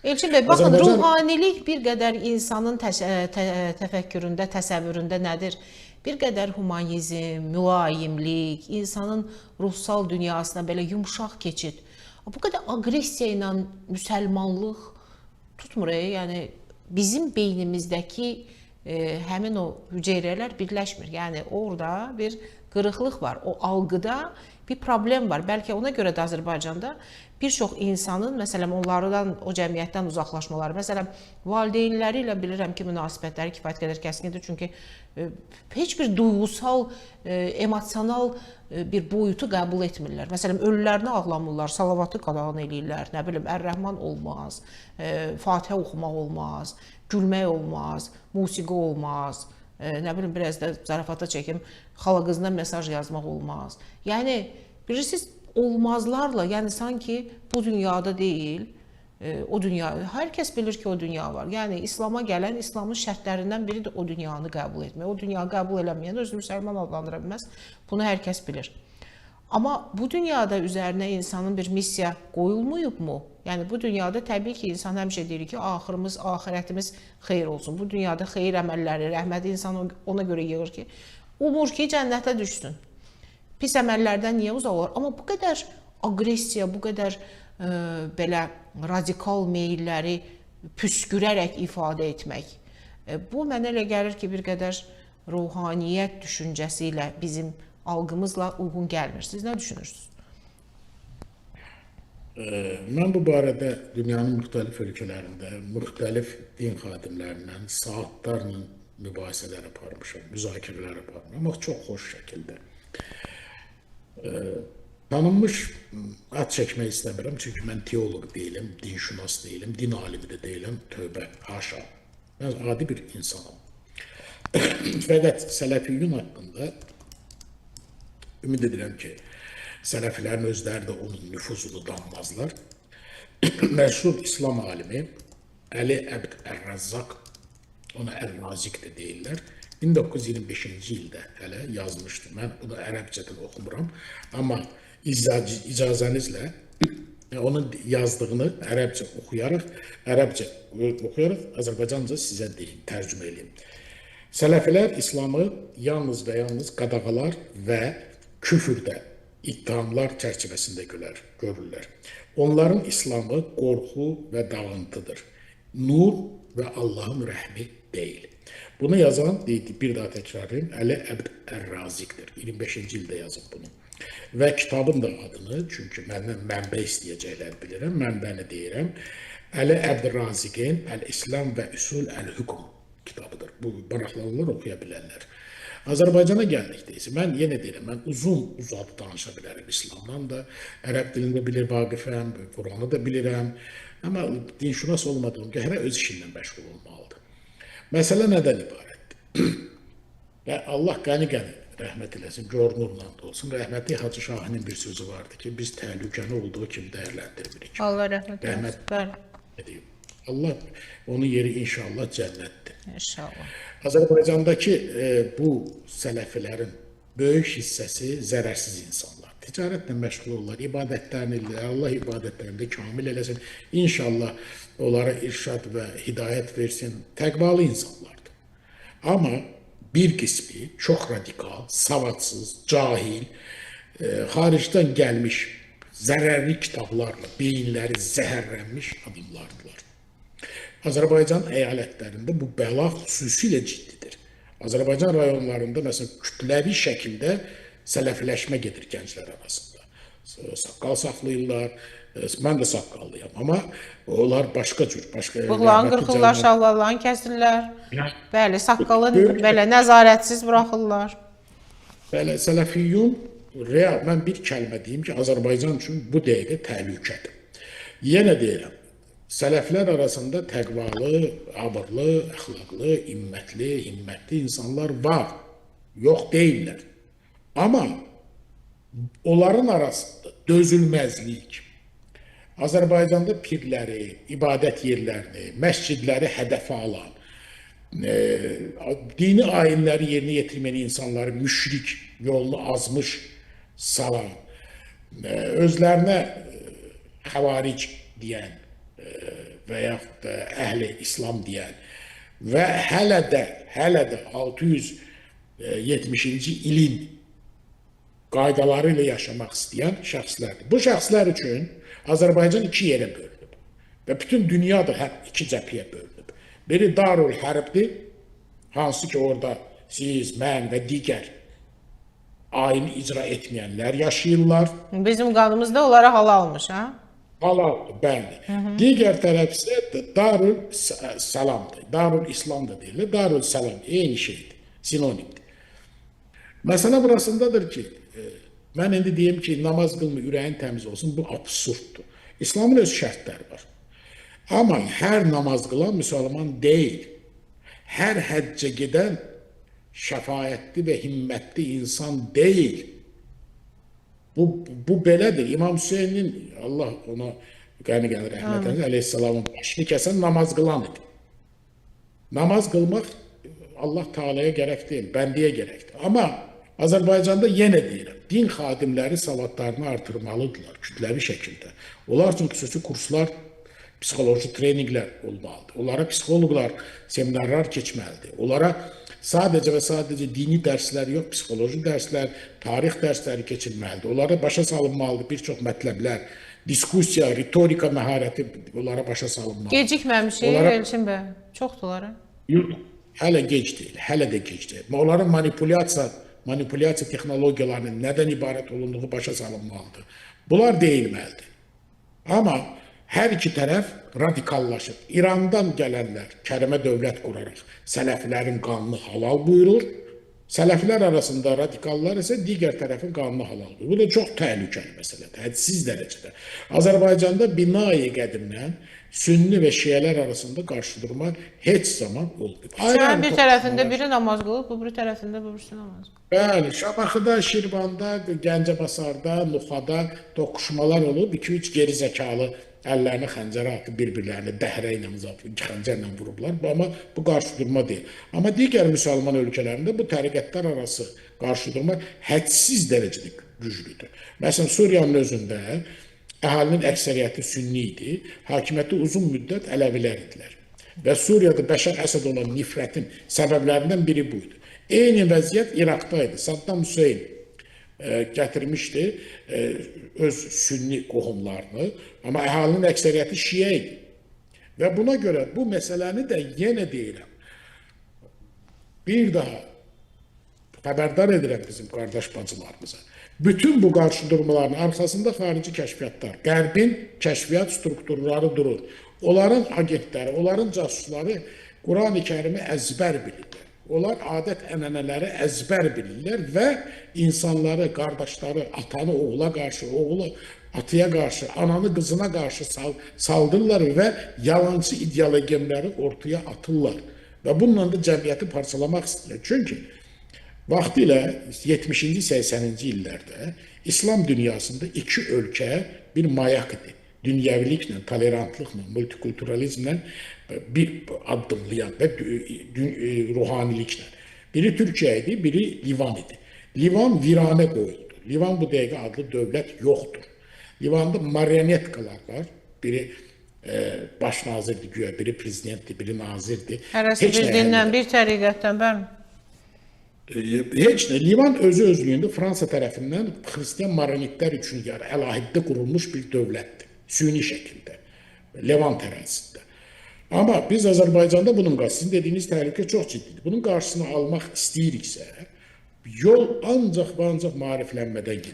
Elçin bəy, baxın, ruhanilik bir qədər insanın təfəkküründə, təsəvvüründə nədir? Bir qədər humanizm, mülayimlik, insanın ruhsal dünyasına belə yumşaq keçid. Bu qədər aqressiya ilə müsəlmanlıq tutmur, yəni bizim beynimizdəki həmin o hüceyrələr birləşmir. Yəni orada bir qırıqlıq var. O algıda bir problem var. Bəlkə ona görə də Azərbaycanda bir çox insanın, məsələn, onlardan, o cəmiyyətdən uzaqlaşmaları, məsələn, valideynləri ilə bilirəm ki, münasibətləri kifayət qədər kəskindir. Çünki heç bir duyğusal, emosional bir boyutu qəbul etmirlər. Məsələn, ölülərini ağlamırlar, salavatı qadağan eləyirlər, nə bilim, Ər-Rəhman olmaz, Fatihə oxumaq olmaz, gülmək olmaz, musiqi olmaz, nə bilim, biraz da zarafata çəkim, xala qızına mesaj yazmaq olmaz. Yəni, bilirsiniz, olmazlarla, yəni sanki bu dünyada deyil, o dünya, hər kəs bilir ki, o dünya var. Yəni, İslama gələn, İslamın şərtlərindən biri də o dünyanı qəbul etmək. O dünyanı qəbul eləməyən özünü müsəlman adlandıra bilməz. Bunu hər kəs bilir. Amma bu dünyada üzərinə insanın bir missiya qoyulmayıb mu? Yəni, bu dünyada təbii ki, insan həmişə deyir ki, axırımız, axirətimiz xeyir olsun. Bu dünyada xeyir əməlləri, rəhməti insan ona görə yığır ki, umur ki, cənnətə düşsün. Pis əməllərdən niyə uzaq olar? Amma bu qədər aqressiya, bu qədər belə radikal meyilləri püskürərək ifadə etmək. Bu mənə elə gəlir ki, bir qədər ruhaniyyət düşüncəsi ilə bizim algımızla uyğun gəlmir. Siz nə düşünürsünüz? Mən bu barədə dünyanın müxtəlif ölkələrində müxtəlif din xadimlərindən saatlarla mübahisələr aparmışam, müzakirələr aparmışam, amma çox xoş şəkildə. Tanınmış, ad çəkmək istəmirəm, çünki mən teoloq deyiləm, dinşünas deyiləm, din alimi də deyiləm, tövbə, haşa. Mən adi bir insanam. Fəqət Sələfiyyun haqqında ümid edirəm ki, sələfilərin özləri də onun nüfuzunu danmazlar. Məşhur İslam alimi Əli Əbd Ər-Rəzzaq, ona Ər-Raziq də deyirlər, 1925-ci ildə hələ yazmışdı. Mən bunu ərəbcədən oxumuram, amma icazənizlə onun yazdığını ərəbcə oxuyaraq, Azərbaycanca sizə deyim, tərcümə eləyim. Sələfilər İslamı yalnız və yalnız qadağalar və küfürdə ittihamlar çərçivəsində görürlər. Onların İslamı qorxu və dağıntıdır. Nur və Allahın rəhmi deyil. Bunu yazan, bir daha təkrarlayayım, Əli Əbd Ər-Raziqdir. 25-ci ildə yazıb bunu. Və kitabın da adını, çünki məndən mənbə istəyəcəklər bilirəm, mənbəni deyirəm. Əli Əbd Raziqin Əl-İslam və Üsul Əl-Hükm kitabıdır. Bu, maraqlananlar oxuya bilərlər. Azərbaycana gəldikdə isə, mən yenə deyirəm, mən uzun uzadı danışa bilərəm İslamdan da, ərəb dilində bilir vaqifəm, Quranı da bilirəm, amma dinşünas olmadığım ki, hərə öz işindən məşğul olmalıdır. Məsələ nədən ibarətdir? Və Allah qəni-qəni rəhmət eləsin, gör nurla da olsun. Rəhmətli Hacı Şahinin bir sözü vardı ki, biz təhlükəni olduğu kimi dəyərləndirmirik. Allah rəhmət eləsin. Allah onun yeri inşallah cənnətdir. İnşallah. Azərbaycandakı bu sələfilərin böyük hissəsi zərərsiz insanlar. Ticarətlə məşğul olurlar, ibadətlərini eləyirlər, Allah ibadətlərini kamil eləsin. İnşallah onlara irşad və hidayət versin. Təqvalı insanlardır. Amma bir qismi çox radikal, savadsız, cahil, xaricdən gəlmiş zərərli kitablarla beyinləri zəhərlənmiş adamlardılar. Azərbaycan əyalətlərində bu bəla xüsusilə ciddidir. Azərbaycan rayonlarında məsələn kütləvi şəkildə sələfiləşmə gedir gənclər arasında. Saqqal saxlayırlar, mən də saqqallıyam, amma onlar başqa cür, başqa... Bığlarını qırxırlar, şalvarlarını kəsirlər, bəli, saqqalı belə nəzarətsiz buraxırlar. Bəli, sələfiyyun, real, mən bir kəlmə deyim ki, Azərbaycan üçün bu dəqiqə təhlükədir. Yenə deyirəm, sələflər arasında təqvalı, abırlı, əxlaqlı, immətli, himmətli insanlar var, yox deyirlər. Amma onların arasında dözülməzlik, Azərbaycanda pirləri, ibadət yerlərini, məscidləri hədəfə alan, dini ayinləri yerinə yetirməyən insanları müşrik yolunu azmış salan, özlərinə xavaric deyən və yaxud da əhli İslam deyən və hələ də 670-ci ilin qaydaları ilə yaşamaq istəyən şəxslərdir. Bu şəxslər üçün Azərbaycan iki yerə bölünüb və bütün dünya da həm iki cəbhəyə bölünüb. Biri Darül Hərbdir, hansı ki orada siz, mən və digər ayini icra etməyənlər yaşayırlar. Bizim qanımız da onlara halalmış, ha? Halaldır, bəli. Digər tərəf isə Darül Salamdır. Darül İslam da deyilir, Darül Salam eyni şeydir, sinonimdir. Məsələ burasındadır ki, mən indi deyim ki, namaz qılma, ürəyin təmiz olsun, bu absurddur. İslamın öz şərtləri var. Amma hər namaz qılan müsəlman deyil. Hər həccə gedən şəfaətli və himmətli insan deyil. Bu belədir. İmam Hüseynin, Allah ona qəni-qəni rəhmət eləsin, əleyhissalamın başını kəsən namaz qılan idi. Namaz qılmaq Allah Teala'ya gərək deyil, bəndəyə gərəkdir. Amma Azərbaycanda yenə deyirəm, din xadimləri savadlarını artırmalıdırlar kütləvi şəkildə. Onlar üçün xüsusi kurslar, psixoloji treninqlər olmalıdır. Onlara psixoloqlar seminarlar keçməlidir. Onlara sadəcə və sadəcə dini dərslər yox, psixoloji dərslər, tarix dərsləri keçilməlidir. Onlara başa salınmalıdır bir çox mətləblər, diskussiya, ritorika məharəti onlara başa salınmalıdır. Gecikməmişik, Onlara... Elçin bəy. Çoxdular, hə? Yox, hələ gec deyil, hələ də gec deyil. Onların manipulyasiya texnologiyalarının nədən ibarət olunduğu başa salınmalıdır. Bunlar deyilməlidir. Amma hər iki tərəf radikallaşıb. İrandan gələnlər kərimə dövlət quraraq sələflərin qanını halal buyurur. Sələflər arasında radikallar isə digər tərəfin qanını halal buyurur. Bu da çox təhlükəli məsələdir, hədsiz dərəcədə. Azərbaycanda binayı qədimdən sünni və şiələr arasında qarşıdurma heç zaman olmayıb. Şiənin bir tərəfində biri namaz qılıb, bu biri tərəfində bu birisi namaz qılıb. Bəli, Şamaxıda, Şirvanda, Gəncəbasarda, Nuxada toqquşmalar olub, 2-3 geri zəkalı əllərini xəncərə atıb bir-birlərini dəhrə ilə, xəncərlə vurublar. Amma bu qarşıdurma deyil. Amma digər müsəlman ölkələrində bu təriqətlər arası qarşıdurma hədsiz dərəcədə güclüdür. Məsələn, Suriyanın özündə əhalinin əksəriyyəti sünni idi, hakimiyyəti uzun müddət ələvilər idilər. Və Suriyada Bəşər Əsəd olan nifrətin səbəblərindən biri bu idi. Eyni vəziyyət İraqda idi. Saddam Hüseyn gətirmişdi öz sünni qohumlarını, amma əhalinin əksəriyyəti şiə idi. Və buna görə bu məsələni də yenə deyirəm, bir daha xəbərdar edirəm bizim qardaş bacılarımıza. Bütün bu qarşıdurmaların arxasında xarici kəşfiyyatlar, Qərbin kəşfiyyat strukturları durur. Onların agentləri, onların casusları Quran-ı Kərimi əzbər bilirlər. Onlar adət-ənənələri əzbər bilirlər və insanları, qardaşları, atanı oğula qarşı, oğlu atıya qarşı, ananı qızına qarşı saldırırlar və yalancı ideologiyaları ortaya atırlar. Və bununla da cəmiyyəti parçalamaq istəyirlər. Çünki vaxtilə 70-ci, 80-ci illərdə İslam dünyasında iki ölkə bir mayak idi. Dünyəviliklə, tolerantlıqla, multikulturalizmlə bir addımlayan və ruhaniliklə. Biri Türkiyə idi, biri Livan idi. Livan viranə qoyuldu. Livan bu dəqiqə adlı dövlət yoxdur. Livanda marionetkalar var. Biri baş nazirdir güya, biri prezidentdir, biri nazirdir. Hərəsi bir dindən, bir təriqətdən, bəli. Heç nə. Livan özü özlüyündə Fransa tərəfindən xristian maronitlər üçün əlahiddə qurulmuş bir dövlətdir. Süni şəkildə, Levant ərazisində. Amma biz Azərbaycanda bunun qarşısında, sizin dediyiniz təhlükə çox ciddidir. Bunun qarşısını almaq istəyiriksə, yol ancaq və ancaq maariflənmədən gedir.